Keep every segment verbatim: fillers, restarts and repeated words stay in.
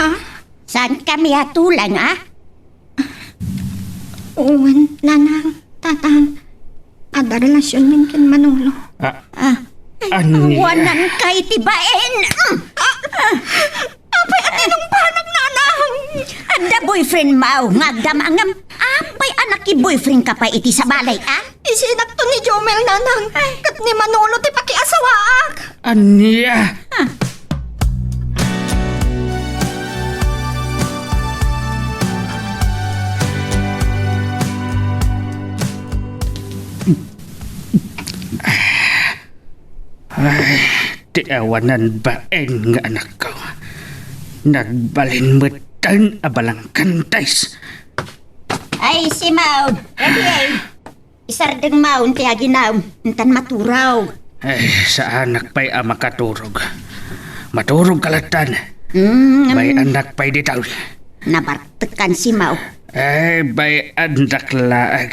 Ah? Saan kami atulang, ah? Wen, nanang, tatang, adda relasionmi ken Manolo. Ah, Ah, ay, ania? Awanan ka iti bain. Ah, ah, apay, ania nung panak, nanang? Adda boyfriend mo nga agdamangam. Apay a naki-boyfriend ka pay iti sabali, ah? Isinakto ni Jomel, nanang. Ket ni Manolo ti pakiasawaak. Ania? Ah. Ay, ti awanan bain nga anakko. Nagbalin metten a balangkantes. Ay, Simon, ready ay. Isardeng maon ti aginaw, intan maturog. Ay, saanak pay a makaturog. Maturog ka lattan. Mm, bay-annak pay ditoy. Nabartekan si Mao. Ay, bay-annak laeng.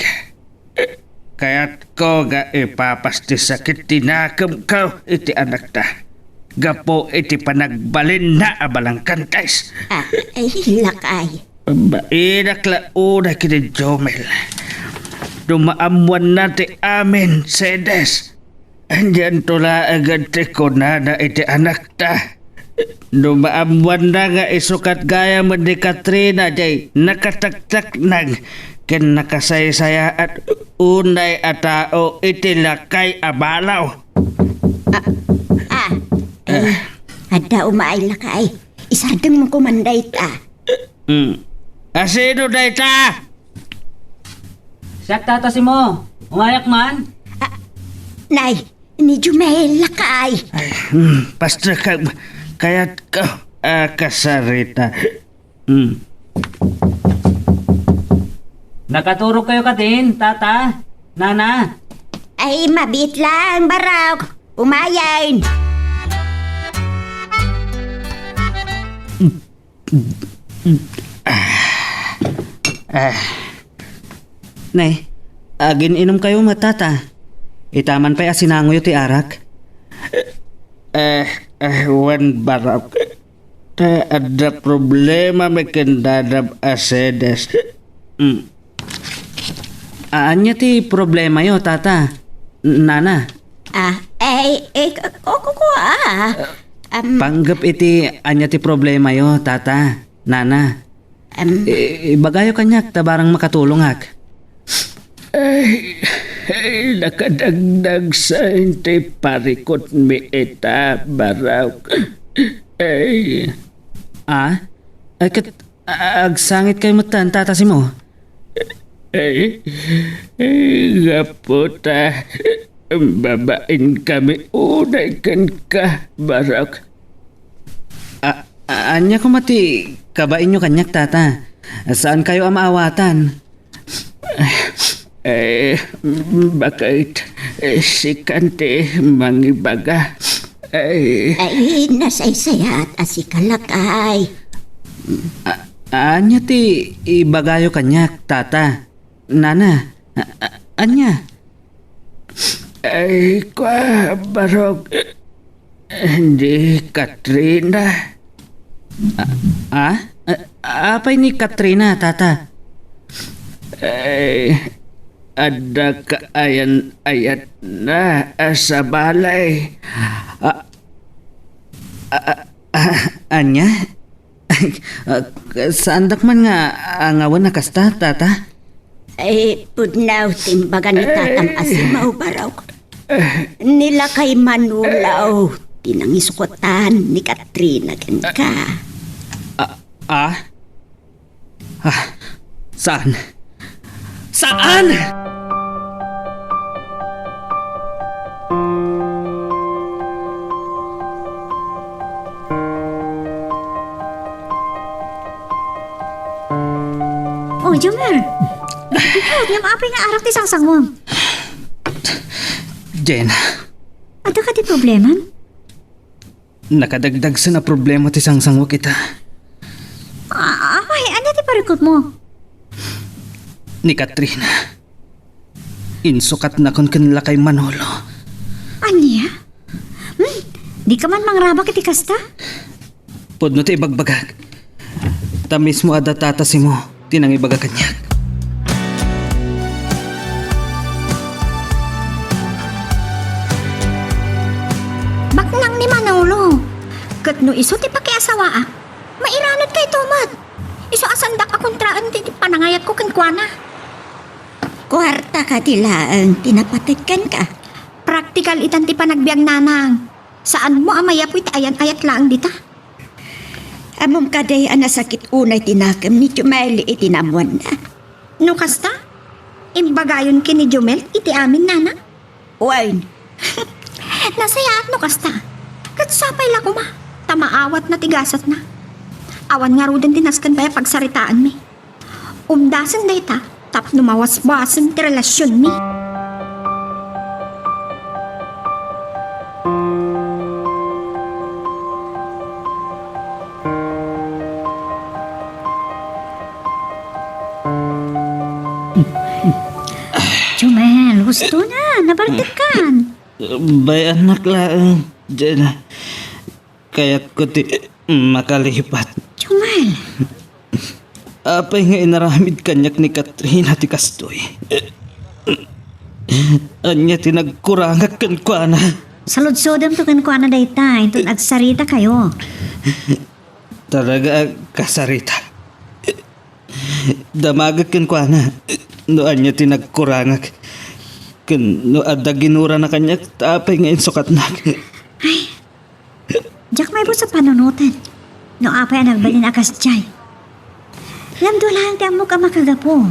Kayatko nga ipapas ti sakit ti nakemko iti anakta. Gapu iti panagbalinna a balangkantes. Ah, ay, lakay. Bainak la unay ken ni Jomel. No maammoanna ti amin, sedes. Anianto laeng ti kunana iti anakta? No maammoanna nga isu ket gayamen ni Katrina diay nakataktaknang ken nakasaysayaat unay a tao iti lakay a balaw. Ah, ah, eh, adda umay lakay. Isardengmo koman dayta. Hmm. Asino dayta? Siak, Tata Simo. Umayak man? Ah, nay, ni Jumel lakay. Ay, hmm, pastor ka, kayat ka, ah, kasarita. Hmm. Nakaturog kayo kadin, Tata, Nana? Ay, mabit lang, Barok. Umayen. Ah. Ah. Nay, agin-inom kayo met, Tata. Itaman pay a sinangoyo ti arak. Eh, eh, wen, Barok. Ta adda problemami ken dadam a sedes. Mm. Ania ti problemayo, Tata? Nana? Ah, ay, eh, ko, ko, ko, ah. Am, Panggep iti ania ti problemayo, Tata, Nana. Am, I-, ibagayo kaniak ta barang makatulongak. Ay, ay, nakadagdagsa ti parikutmi ita, Barok. Ay. Ah? Ay, ket, a-, agsangit kayo metten, Tata Simo? Eh, eh, gapu ta babaenkami unay kenka, Barok. A-, a-, ania koma ti kabainyo kaniak, Tata? Saan kayo a maawatan? Eh, baket, eh, sikan ti mangibaga. Eh. Ay, nasaysayaat a sika lakay. A-, ania ti ibagayo kaniak, Tata? Nana, a-, a-, ania? Ay, kua, Barok. Ni Katrina. A-, ah? A-, apay ni Katrina, Tata? Ay, adda kaayan-ayatna a sabali. A-, a-, a-, a-, ania? Ah, saandak man nga angawen a kasta, Tata? Ay, pudno ti imbaga ni Tatam a Simo, Barok. Ni lakay Manolo ti nangisukotan ni Katrina kenka. Ah, ah? Ah, saan? Saan? Oh, Jomar. Ikaw, ngem apay nga arak ti sangsangwam? Jen. Adda kadi problemam? Nakadagdagsen a problema ti sangsangwak ita. Ah, apay, ania ti parikutmo? Ni Katrina. Insukatnakon ken lakay Manolo. Ania? Hmm? Dika man mangrabak iti kasta? Pudno ti ibagbagak. Ta mismo a da Tata Simo ti nangibaga kaniak. Baknang ni Manolo. Ket no isu ti pakiasawaak, mairanudka ito met. Isu a saandak a kontraen ti panangayatko kenkuana. Kuarta kadi laeng ti napategka. Praktikal itan ti panagbiag, nanang. Saanmo a mayapo iti ayan-ayat laeng dita. Ammom kadi a nasakit unay ti nakem ni Jumel iti naammoanna? No kasta, imbagayon ken ni Jumel iti amin, nana? Wen. Nasayaat no kasta. Ket sapay la koma, ta maawatna ti gasatna. Awan ngaruden ti nasken pay a pagsaritaanmi. Umdasen dayta tapno mawasbasen ti relasionmi. Jumel, husto na, nabartekkan. Bay-annak laeng, Jena. Kayatko ti makalipat. Jumel! Apay nga inaramid kaniak ni Katrina ti kastoy? Ania ti nagkurangak kenkuana? Saludsodem to kenkuana dayta, inton agsaritakayo. Talaga a kasarita. Damagek kenkuana no ania ti nagkurangak ken no adda ginurana kaniak ta apay nga insukatnak. Ay, diak maibus a panunoten no apay a nagbalin a kasdiay. Lamdua laeng ti ammok a makagapu.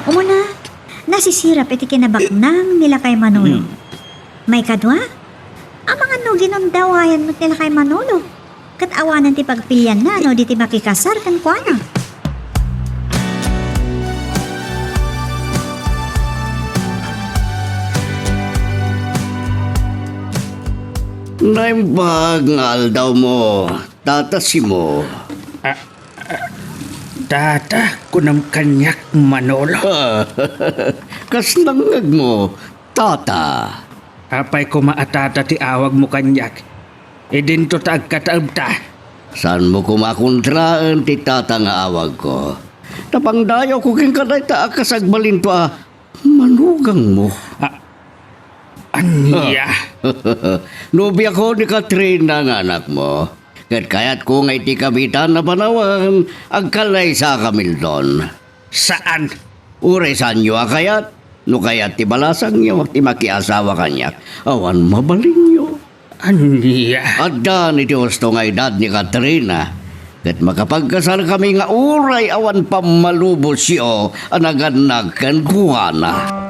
Umuna, nasisirap iti kinabaknang ni Lakay Manolo. Maikadua, amangan no ginundawayan met ni Lakay Manolo. Ket awanen ti pagpilianna no di ti makikasar kenkuana. Naimbag nga aldawmo, Tata Simo. Ah, ah, Tata, kunam kaniak, Manolo. Kas nangngegmo, Tata. Apay koma a Tata ti awagmo kaniak? Idinto ta agkataebta. Saanmo koma a kontraen ti Tata nga awagko. Ta pangdayawko kenka dayta a kas agbalinto a manugangmo. A-, ania? Nobiako ni Katrina nga anakmo. Ket kayatko nga iti kabiitan a panawen, agkalaysakamindon. Saan? Uray saanyo a kayat, no kayat ti balasangyo ti makiasawa kaniak, awan mabalinyo. Ania? Addan iti husto nga edad ni Katrina, ket makapagkasarkami nga uray awan pammalubosyo a nagannag kenkuana.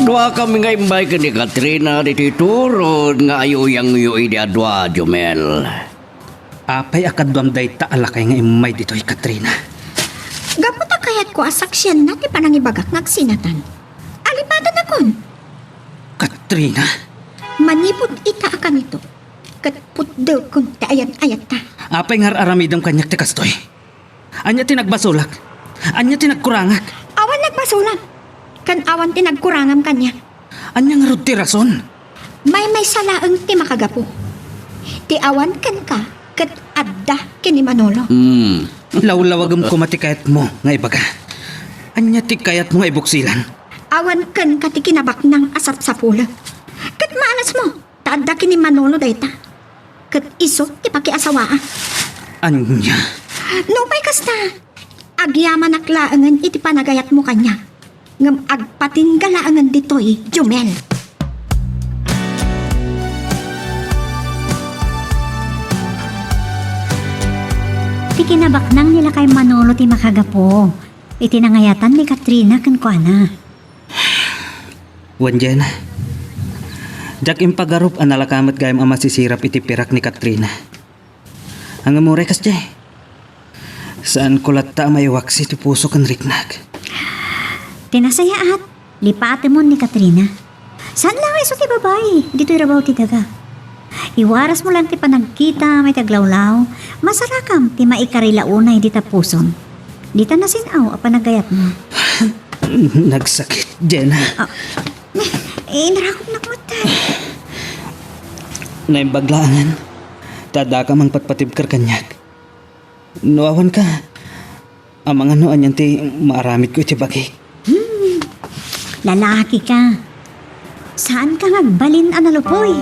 Duakami nga immay ken ni Katrina ditoy turod nga ayuyangyo idi a dua, Jumel. Apay a kaduam dayta a lakay nga immay ditoy, Katrina? Gapu ta kayatko a saksianna ti panangibagak nga agsinatan. Alipatanakon. Katrina? Manipud ita a kanito, ket putdekon ti ayan-ayatta. Apay nga ar-aramidem kaniak ti kastoy? Ania ti nagbasolak? Ania ti nagkurangak? Awan nagbasolam, ken awan ti nagkurangam kaniak. Ania ngarud ti rason? Maymaysa laeng ti makagapu. Ti awan kenka ket adda ken ni Manolo. Hmm. Lawlawagem koma ti kayatmo nga ibaga. Ania ti kayatmo nga ibuksilan? Awan kenka ti kinabaknang a sapsapulek. Ket maalasmo ta adda ken ni Manolo dayta. Ket isu ti pakiasawaan. Ania? Nupay kasta, agyamanak laengen iti panagayatmo kaniak. Ngem agpatingga laengen ditoy, Jumel. Ti kinabaknang ni lakay Manolo ti makagapu iti nangayatan ni Katrina kenkuana. Wen, Jen, diak impagarup a nalaka met gayam a masisirap iti pirak ni Katrina. Ngem uray kasdiay, saanko latta a maiwaksi ti puso ken riknak. Ti nasayaat, lipatemon ni Katrina. Saan la nga isu ti babai ditoy rabaw ti daga. Iwarasmo laeng ti panagkitam iti aglawlaw, masarakam ti maikari la unay dita pusom. Dita nasin-aw a panagayatmo. Nagsakit, Jenna. Ah, eh, inarakopnak met. Naimbag laengen ta addaka a mangpatpatibker kaniak. No awanka, amangan no anian ti maaramidko iti bagi. Hmm, lalakika. Saanka nga agbalin a nalupoy.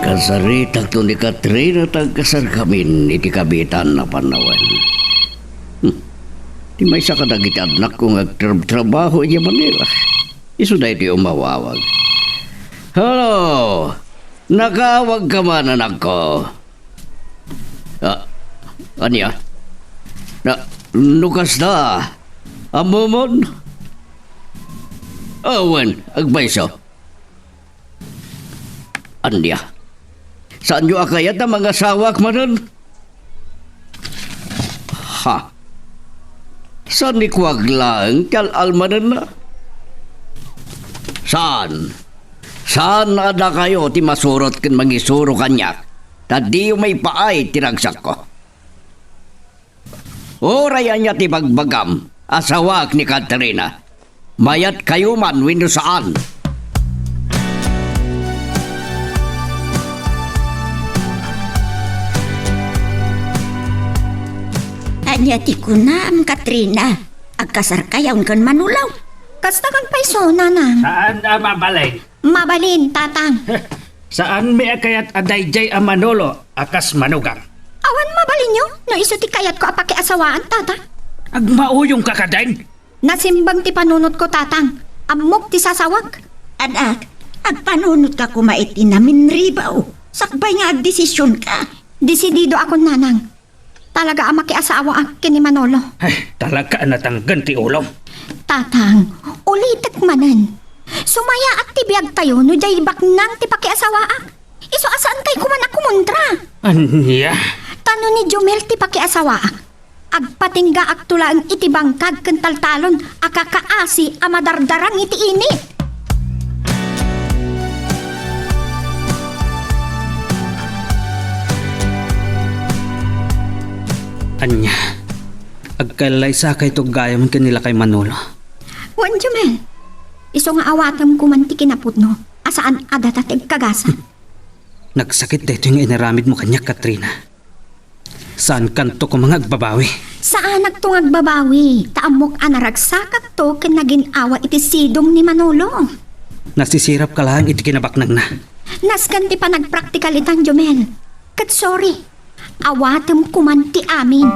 Kasaritakto ni Katrina ta agkasarkamin iti kabiitan a panawen. Hmm. Ti maysa kadagiti annakko nga agtrabtrabaho idiay Manila. Isu daytoy umawawag. Hello! Nakaawagka man, anakko? Ah, ania? Na, no kasta, ammomon? Ah, wen, agpayso. Ania? Saanyo a kayat a mangasawaak manen? Ha? Saan ni kuwag laeng ti al-almanenna? Saan? Saan a dakayo ti masurot ken mangisuro kaniak, ta diyo maipaay ti ragsakko? Uray ania ti bagbagam, asawaak ni Katrina. Mayatkayo man wenno saan. Ania ti kunam, Katrina? Agkasarkayon ken Manolo? Kasta ket payso, nanang. Saan a mabalin? Mabalin, tatang. Saanmi a kayat a daydiay a Manolo a kas manugang. Awan mabalinyo no isu ti kayatko a pakiasawaan, tatang. Agmauyongka kadin? Nasimbang ti panunotko, tatang. Ammok ti sasawak. Anak, agpanunotka koma iti naminribaw. Sakbay nga agdesisionka. Desididoakon, nanang. Talaga a makiasawaak ken ni Manolo. Ay, talaga a natanggen ti ulom. Tatang, ulitek manen. Sumayaat ti biagtayo no diay baknang ti pakiasawaak. Isu a saankay koman a kumontra. Ania? Ta no ni Jomel ti pakiasawaak, agpatinggaakto laeng iti bangkag ken taltalon a kakaasi a madardarang iti init. Ania? Agkallaysakayto gayam ken ni lakay Manolo? Wen, Jomel. Isu nga awatem koman ti kinapudno a saan a data ti agkagasa. Nagsakit daytoy nga inaramidmo kaniak, Katrina. Saankanto koma nga agbabawi. Saanakto nga agbabawi, ta ammok a naragsakakto ken nagin-awa iti sidong ni Manolo. Nasisirapka laeng iti kinabaknangna. Nasken ti panagpraktikal itan, Jomel. Ket sorry, awatem koman ti amin.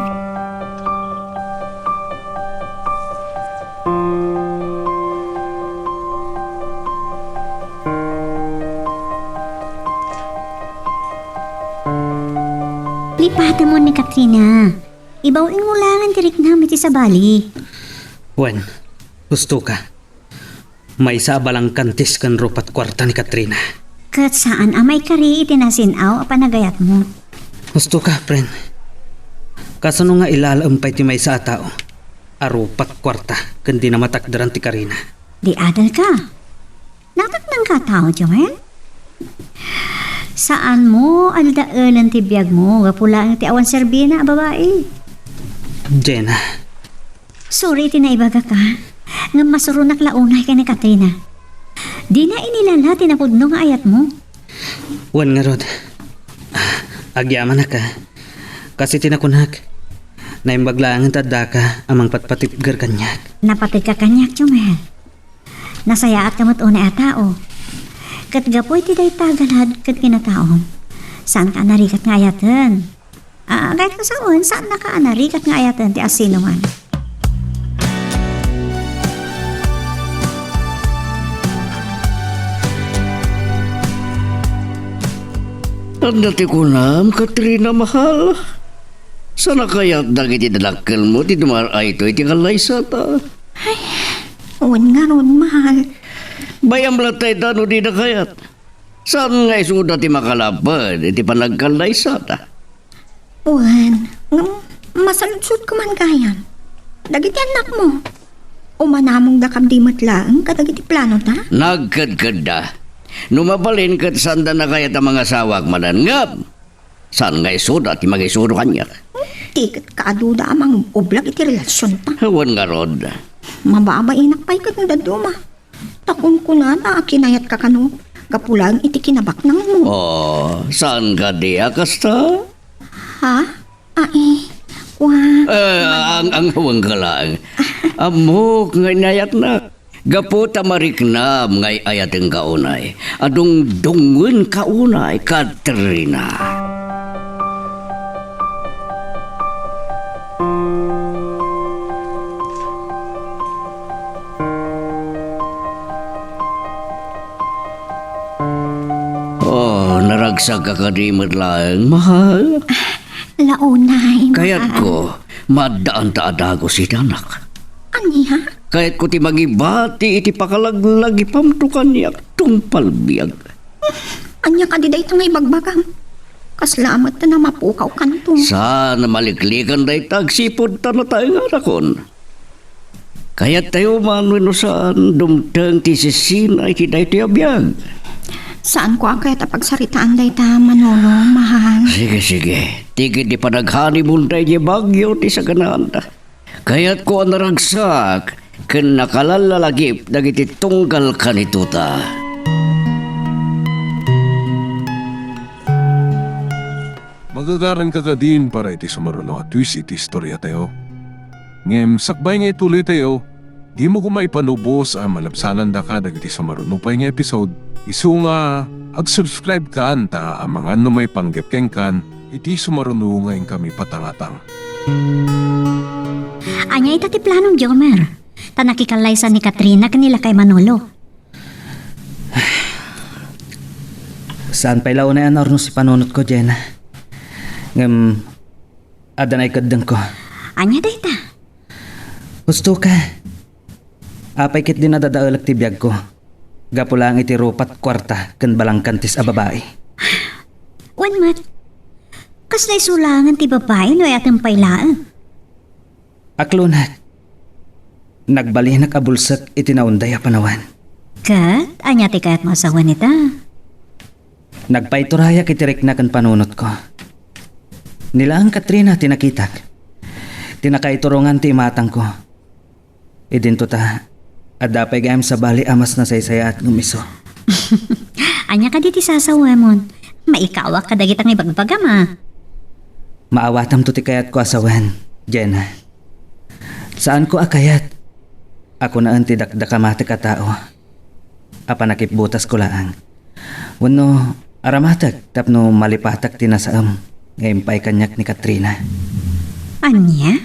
Lipatemon ni Katrina. Ibaw-inmo laengen ti riknam iti sabali. Wen, husto ka. Maysa a balangkantis ken rupat kuarta ni Katrina. Ket saan a maikari iti nasin-aw a panagayatmo. Husto ka, friend. Kasano nga ilalaem pay ti maysa a tao a rupat kuarta ken dina matakderan ti karina? Di adal ka. Nataknang ka a tao, Joel? Saanmo a dadaelen ti biagmo gapu laeng ti awan serbina a babai. Jenna. Sorry iti naibagak, a. Ngem masuronak la unay ken ni Katrina. Dina inilala ti napudno nga ayatmo. Wen ngarud, agyamanak, a. Kas iti nakunak, naimbag laengen ta addaka a mangpatpatibger kaniak. Napateg ka kaniak, Joel. Nasayaatka met unay a tao. Ket gapu iti dayta a galad ket kinataom, saanka a narigat nga ayaten. A, gayyem a sawen, saannaka a narigat nga ayaten ti asinoman. Ania ti kunam, Katrina mahal? Saan a kayat dagiti dadakkelmo ti dumar-ayto iti kallaysata? Ay, wen ngarud, mahal. Bay-am latta ita no dina kayat. Saan nga isuda ti makalaped iti panagkallaysata? Wen, ngem masaludsodko man gayam dagiti annakmo. Umanamongda kadi met laeng kadagiti planota? Nagkedkedda. No mabalin ket saanda nakayat a mangasawak manen. Ngem, saan nga isuda ti mangisuro kaniak? Ti ket kaaduda a mangub-ublag iti relasionta. Awan ngarud. Mababainak pay ket no dadduma. Ta kunkunada a kinayatka kano, gapu laeng iti kinabaknangmo. Oh, saan kadi a kasta? Ha? Ai, kua. Eh, ang, ang hawang ka laeng. Ammok nga inayatnak. Gapu ta mariknam nga ay-ayatenka unay. Adungdungenka unay, Katrina. Oh, naragsak ka kadi met laeng, mahal? Launay, mahal. Kayatko, maaddaan ta a dagus iti anak. Ania? Kayatko ti mangibati iti pakalaglagipamto kaniak tungpal biag. Ania kadi dayta nga ibagbagam? Kasla met ta namapukawkanto. Saan a maliklikan dayta agsipud ta nataenganakon. Kayattayo man wenno saan, dumteng ti sisina iti daytoy a biag. Saanko a kayat a pagsaritaan dayta, Manolo, mahal. Sige, sige. Ti ket ti panaghanimunda idiay Baguio ti saganaanda. Kayatko a naragsak ken nakalallalagip dagiti tunggal kanito ta. Magagaran ka kadin para iti sumaruno a twist iti istoriatayo. Ngem sakbay nga ituloytayo, dimo koma ipanubos a malabsanandaka dagiti sumaruno pay nga episode, isu nga ag-subscribe kan ta amangan no maipanggep kenkan iti sumaruno nga inkami patangatang. Ania ita ti planom, Jomer? Ta nakikallaysan ni Katrina ken ni lakay Manolo. Saan pay la unay a naurnos ti panunotko, Jenna. Ngem, adda naikeddengko. Ania dayta? Husto ka. Apay ketdi nadadaelek ti biagko? Gapu laeng iti rupat, kuarta, ken balangkantis a babai. Wen met, kasla isu laengen ti babai no ay-ayatem pay laeng? Aklonat. Nagbalinak a bulsek iti naunday a panawen. Ket ania ti kayatmo a sawen ita? Nagpaiturayak iti rikna ken panunotko. Ni laeng Katrina ti nakitak. Ti nakaiturongan ti imatangko. Idinto ta, adda pay gayam sabali a mas nasaysayaat ngem isu. Ania kadi ti sasawemon? Maikawak kadagita nga ibagbagam a. Maawatamto ti kayatko a sawen, Jenna. Saanko a kayat a kunaen ti dakdakamatek a tao a panakipbutasko laeng. Wenno aramatek tapno malipatak ti nasaem nga impaay kaniak ni Katrina. Ania?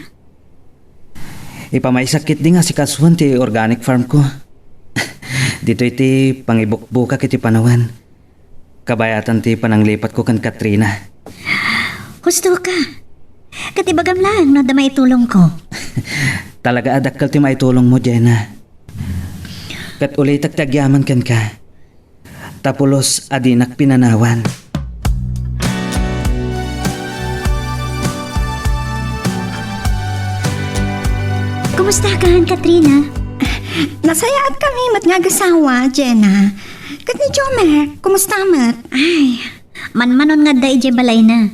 Ipamaysak ketdi nga asikasuen ti organic farm ko. Ditoy ti pangibukbukak iti panawen. Kabayatan ti pananglipatko ken Katrina. Husto ka. Ket ibagam laeng no adda maitulongko. Talaga a dakkel ti maitulongmo, Jenna. Ket ulitek ti agyaman kenka. Ta pulos a dinak pinanawan. Kumusta kan, Katrina? Nasayaat kami met nga agasawa, Jenna. Ket ni Jomer, kumusta met? Ay, manmanon nga adda idiay balayna.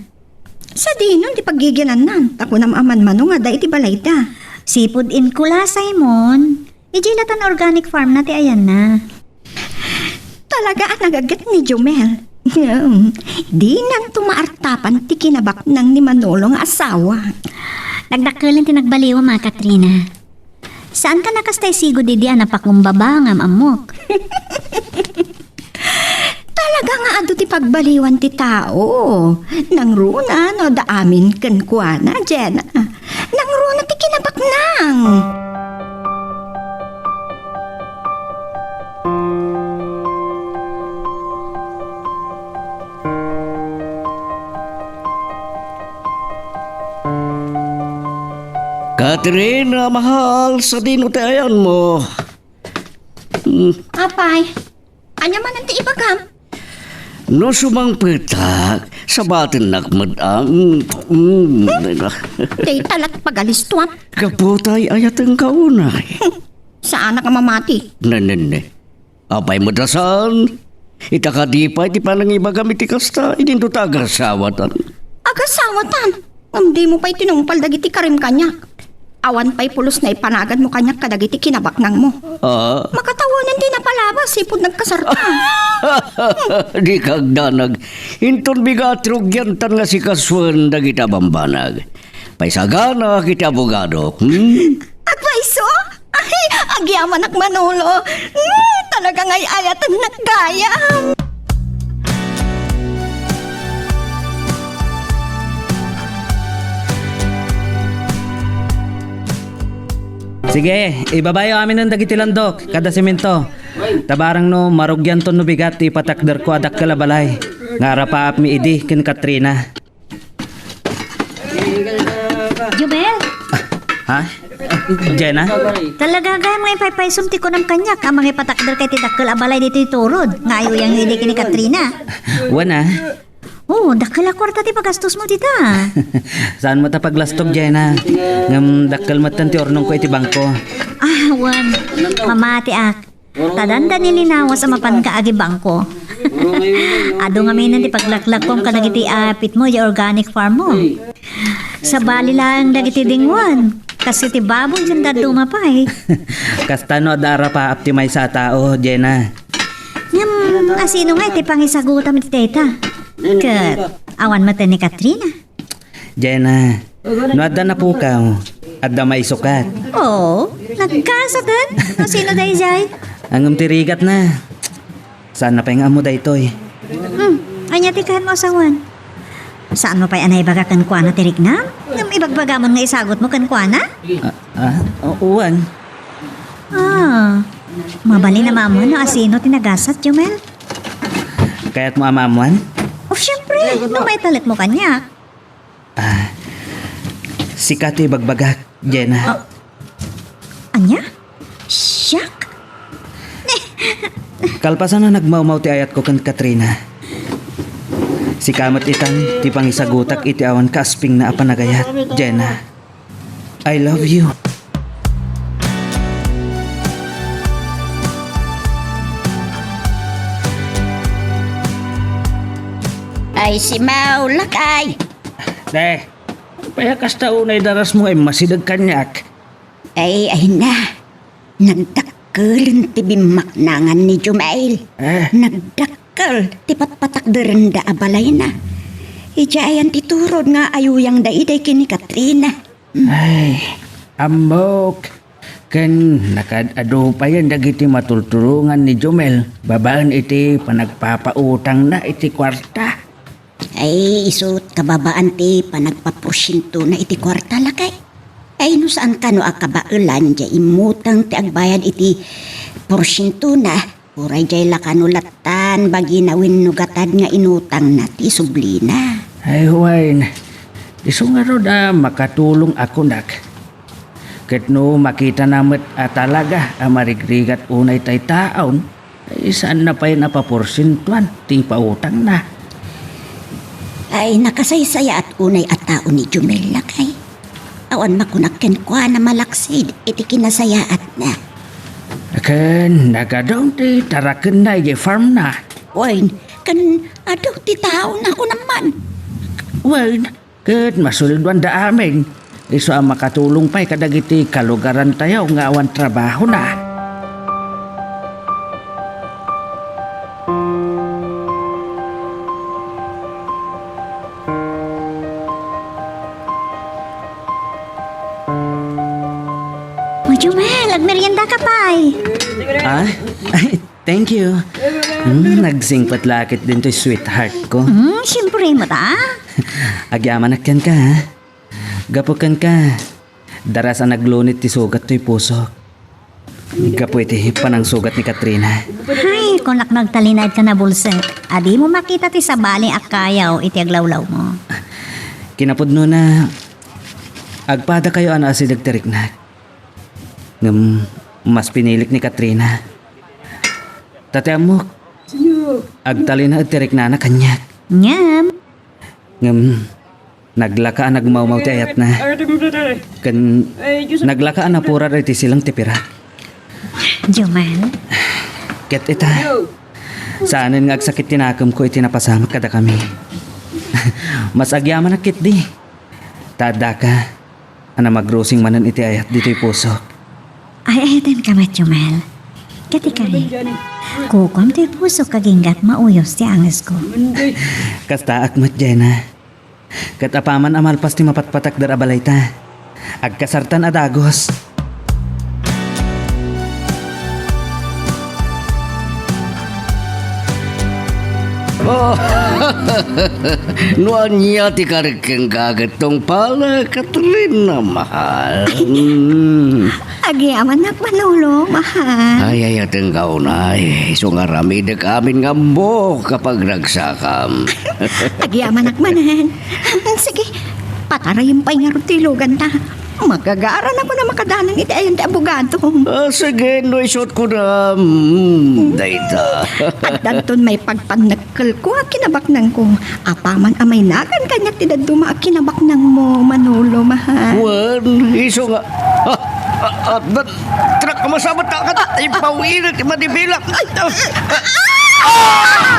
Sadino ti paggiginannan, ta kunam a manmano nga adda iti balayda. Sipud inkulasay mon, idiay latan organic farm na ti ayanna. Talaga a nagaget ni Jumel. Dinanto maartapan ti kinabaknang ni Manolo nga asawa. Nagdakkelen ti nagbaliwam a, Katrina. Saan ka nakasta isigud idi a napakumbaba ngem ammok? Talaga nga adu ti pagbaliwan ti tao. Nangruna no adda amin kenkuana, Jenna. Nangruna ti kinabaknang. Katrina, mahal, sadino ti ayanmo? Hmm. Apay, ania manen ti ibagam? No sumangpetak, sabatennak met ang, mm, mm. Dayta la't pagalistuam. Gapu ta ay-ayatenka unay. Saanak a mamati. Nenenne. Apay met a saan? Ita kadi pay ti panangibagam iti kasta, idinto ta agasawatan. Agasawatan? Ngem dimo pay tinungpal dagiti karim kaniak. Awan pay pulos naipanaganmo kaniak kadagiti kinabaknangmo. Ah? Makatawanen ti napalabas, ipud nagkasarta. Dika agdanag. Inton bigat rugiantan nga sikasuen dagiti a bambanag. Paisaganak iti abogadok, hmm? Agpayso? Ay, agyamanak, Manolo. Hmm, talaga nga ay-ayatennak gayam. Sige, ibabayo aminen dagiti landok, kada semento. Ta barang no, marugianton no bigat ti ipatakderko a dakkel a balay. Nga arapaapmi idi ken Katrina. Jubel? Ha? Jenna? Talaga gayam nga ipaypaysom ti kunam kaniak a mangipatakderka iti dakkel a balay ditoy turod nga ayuyang idi ken ni Katrina. Wen a. Oh, dakkel a kuarta ti pagastosmo dita. Saan met a paglastok, Jenna? Ngem dakkel metten ti urnongko iti bangko. Ah, wen. Mamatiak. Ta dandani linawas a mapanka agibangko. Adu ngamin ti paglaklakkom kadagiti apitmo, di organic farm mo. Sabali laeng dagiti dingwan. Kas iti baboy, ken dadduma pay. Kasta no adda arapaap ti maysa a tao, Jenna. Ngem, asino nga iti pangisagutam iti dayta? Ket, awan met ni Katrina. Jenna, no adda napukaw, adda maisukat. Oo, nagkasaten. No sino daydiay? Ngem ti rigatna. Saan na pay nga ammo daytoy? Hmm, ania ti kaanmo a sawen? Saanmo pay a naibaga kenkuana ti riknam? Ngem ibagbagamon nga isagutmo kenkuana? Ah, ah, o-, uwan. Ah, mabalin a maammuan no asino ti nagasat, Jumel? Kayatmo a maammuan? O, siyempre, no maitalekmo kaniak. Ah, sika ti ibagbagak, Jenna. Ah, ania? Siak? Kalpasan a nagmawmaw ti ayatko ken Katrina. Sika met itan ti pangisagutak iti awan kaaspingna a panagayat, Jenna. I love you. Ay, simaw, lakay! Te, apay a kasta unay darasmo nga immasideg kaniak? Ay, ay na. Nagdakkelen ti bimmaknangan ni Jumail. Eh? Nagdakkel ti patpatakderenda a balayna. Idiay ayan ti turod nga ayuyangda idi ken ni Katrina. Ay, ammok. Ken nakaad-adu payen dagiti matultulongan ni Jumel babaen iti panagpapautangna iti kuarta. Ay, isut' kababaan ti panagpaporsientona iti kuarta, lakay. Ay, no saan kano a kabaelan, diay immutang ti agbayad iti porsientona, uray diay la kano lattan bagina wenno gatad nga inutangna ti sublina. Ay, wen, isu ngarud a makatulong a kunak. Ket no makitana met a talaga a marigrigat unay tay taon, ay, saanna pay a paporsientuan ti pautangna. Ay, nakasaysayaat unay a tao ni Jumel, lakay. Awan makunak kenkuana malaksid iti kinasayaatna. Ken nagadong ti tarakenna idiay farmna. Wen, ken adu ti taona, kunam man. Wen, ket masulduanda amin, isu a makatulong pay kadagiti kalugarantayo nga awan trabahona. O, Jumel, agmerienda ka pay. Ah? Thank you. Hmm, nagsingpet la ket dintoy sweetheart ko. Hmm, siyempre, mata. Agyamanak kenka, ha? Gapu kenka, daras a naglunit ti sugat toy pusok. Gapu iti panangsugat ni Katrina. Hay, kunak no agtalinaedka a nabulsek, a dimo makita ti sabali a kayaw iti aglawlawmo. Kinapudnona, agpadakayo a naasideg ti riknak. Ngem mas pinilik ni Katrina. Ta ti ammok, agtalinaed ti riknana kaniak. Ngem? Ngem, naglaka a nagmawmaw ti ayatna. Ken naglaka a napurar iti silang ti pirak. Jumel? Ket ita, saanen nga agsakit ti nakemko iti napasamak kadakami. Mas agyamanak ketdi. Ta addaka a namagrusing manen iti ayat ditoy pusok. Ay-ayatenka met, Jumel. Ket ikari, kukuam toy pusok aginggat mauyos ti angesko. Kastaak met, Jena. Ket apaman a malpas ti mapatpatakder a balayta, agkasartan a dagus. Oh, no ania ti karik kenka ket tungpalek, Katrina, mahal. Mm. Agyamanak, Manolo, mahal. Ay, ay, atenka unay. Isu nga aramidek amin nga ammok a pagragsakam. Agyamanak manen. Sige, patarayem pay ngarud ti iluganta. Magagaranakon a makadanan iti ayan ti abogado. Ah, sige, no isut ko na, mm, dayta. Addanton maipagpannekkelko a kinabaknangko. Apaman a mainagan kaniak ti dadduma a kinabaknangmo, Manolo, mahal. Wen, isu nga, ah, ah, ah, dan, trak, masabat ka, kat, ipawirit, madibilak. Ay, ah, ah, ah!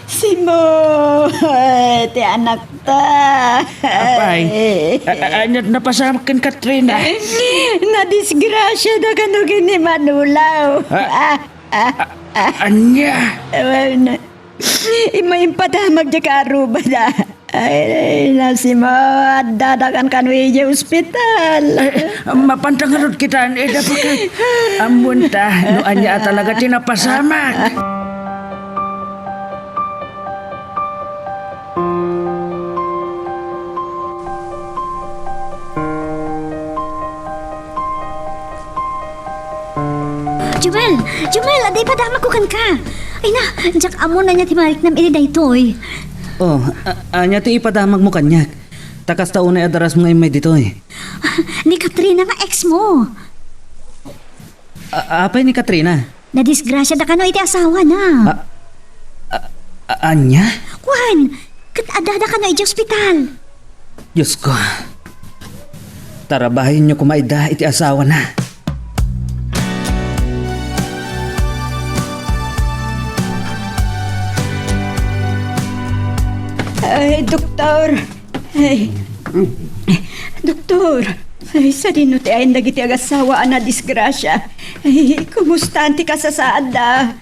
Simo, ti anakta. Apay, a-, a-, ania ti napasamak ken Katrina? Nadisgrasiada kano ken ni Manolo. Ah, ah, ah, ania? Wen, imma impadamag diay kaarrubada. Ay, nasima, addadakan kano idiay ospital. Ay, mapanta ngarud kita, ida pa ket. Ammoenta, no ania a talaga ti napasamak. Jumel! Jumel! Adda ipadamagko kenka! Ay na, diak ammo no ania ti mariknam iti daytoy. Oh, a-, ania ti ipadamagmo kaniak? Ta kasta unay a darasmo nga immay ditoy. Ni Katrina nga ex mo. A-, apay ni Katrina? Nadisgrasiada kano iti asawana. A-, a-, a-, ania? Kuan, ket addada kano iti ospital. Diosko, tarabayenyo koma ida iti asawana. Ay, doktor. Ay. Doktor. Ay, sadino ti ayan dagiti agassawa a nadisgrasia? Ay, kumustaan ti kasasaadda?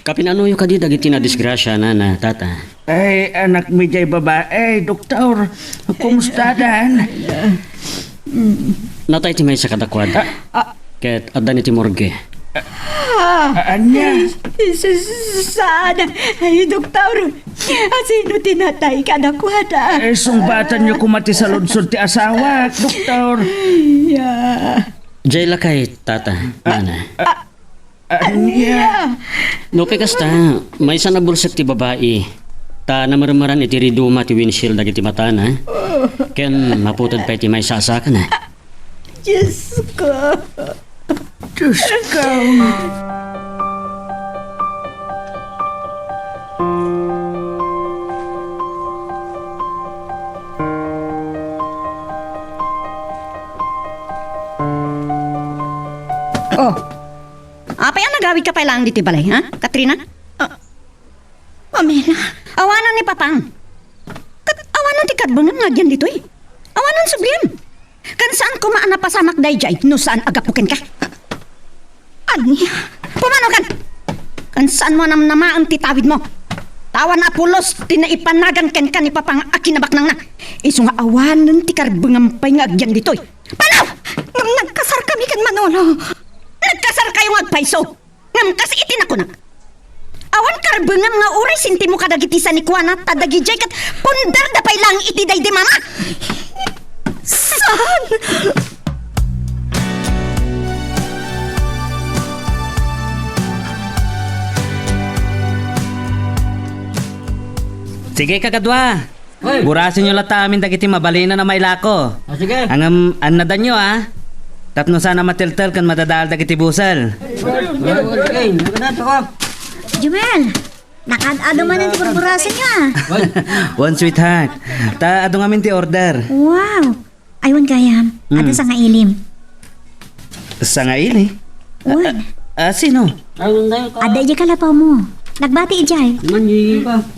Kapinanuyo kadi dagiti nadisgrasia, nana, tata? Ay, anakmi diay babai, doktor. Kumustadan? Natay ti maysa kadakuada. Ah. Ket addan iti morgue. Ah, ania? Ay, s-, s-, saan? Ay, doktor. Asino ti natay kadakuada? Eh, sungbatanyo koma ti saludsod ti asawak, doktor. Ay, ah. Diay lakay, tata, nana. Ah. Ania? Nupay kasta, maysa a nabulsek ti babai, ta namarmaran iti riduma ti windshield dagiti matana, ken maputed pay ti maysa a sakana. Diosko. Diosko. Oh. Apay a nagawidka pay laeng ditoy balay, ha, Katrina? Ah, Pamela. Awanan ni Papang. Ket awanan ti karbengam nga agyan ditoy. Awanan subliam. Ken saan koma a napasamak daydiay no saan a gapu kenka. Ania? Pumanokan! Ken saanmo a namnamaen ti tawidmo. Ta awan a pulos ti naipanagan kenka ni Papang a kinabaknangna. Isu nga awanen ti karbengam pay nga agyan ditoy. Panaw! Ngem nagkasarkami ken Manolo. Nagkasarkayo nga agpayso. Ngem kas iti nakunak, awan karbengam nga uray sentimo kadagiti sanikuana, ta dagidiay ket punderda pay laeng iti daydi mama. Saan? Sige, kakadua. Hoy! Burasenyo latta amin dagiti mabalinan a mailako. Ah, sige. Ngem, annadanyo, a. Tapno saan a mateltel ken madadaal dagiti busel. Jumel! Nakaad-ado manen ti burburasenyo, a. Wen, sweetheart. Ta adu ngamin ti order. Wow! Ay, wen gayam. Mm. Adda sangailim. Sangaili? Wen. A, a, sino? Adda idiay kalapawmo. Nagbati idiay.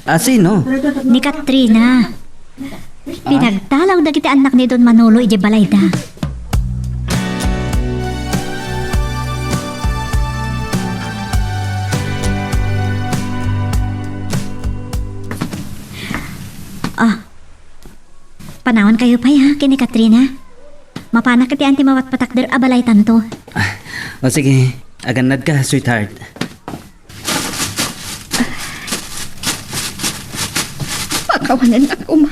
A, sino? Ni Katrina. Pinagtalaw dagiti annak ni Don Manolo idiay balayda. Ah, panawankayo pay, ha, ken ni Katrina. Mapanak iti anti mapatpatakder a balaytanto. Ah, o sige, agannadka, sweetheart. Pakawanennak koma,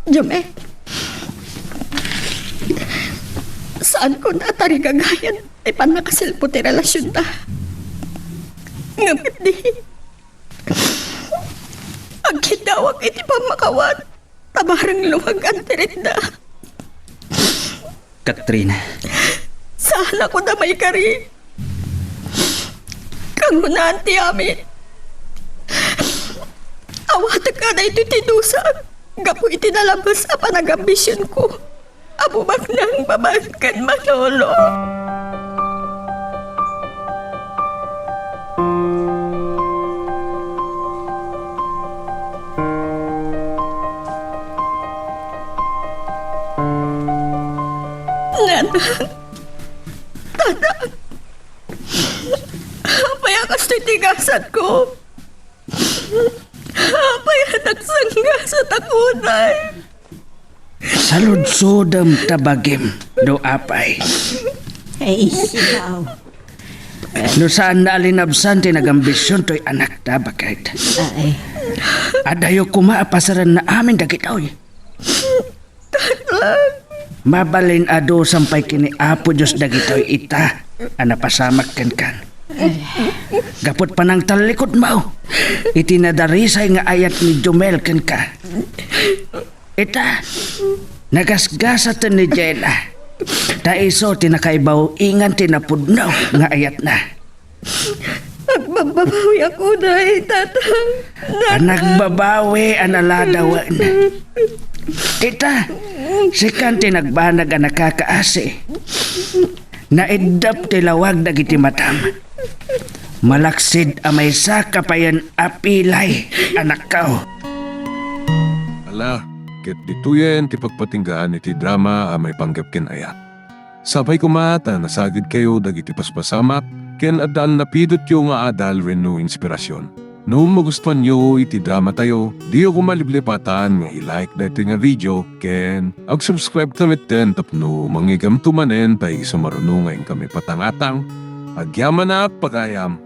Jumel. Saanko a tarigagayan ti pannakasilpo ti relasionta. Ngem ketdi, agkiddawak iti pammakawan. Ta bareng lumagan ti ritda. Katrina. Saan a kunak a maikari. Kangrunaan ti amin. Awatek a daytoy ti dusa gapu iti nalabes a panagambisionko a bumaknang babaen ken Manolo. Nanang, tatang, apay a kastoy ti gasatko? Apay a nagsanggasat a kunay? Saludsodem ta bagim no apay. Ay, silaw. No saan a linabsan ti nagambision toy anakta, baket. Ay. Adayo koma a pasaranna amin dagitoy. Mabalin a dusa pay ken ni Apo Dios dagitoy ita a napasamak kenkan. Gapu ta panangtallikudmo iti nadarisay nga ayat ni Jumel kenka. Ita, nagasgasaten ni Jena. Ta isu ti nakaibaw-ingan ti napudno nga ayatna. Agbabbabawi a kunay, tatang. Panagbabawi a naladawen. Ita, sikan ti nagbanag a nakakaasi. Naiddep ti lawag dagiti matam. Malaksid a maysaka payen a pilay, anakko. Ala, ket ditoyen ti pagpatinggaan iti drama a maipanggep ken ayat. Sapay koma ta nasagidkayo dagiti paspasamak ken adda a napidotyo nga adal wenno inspirasion. No magustuanyo iti dramatayo, diyo koma liplipatan nga i-like daytoy nga video ken ag-subscribe ta metten tapno mangngeggamto manen ta isu maruno nga inkami patangatang. Agyamanak, pagayam!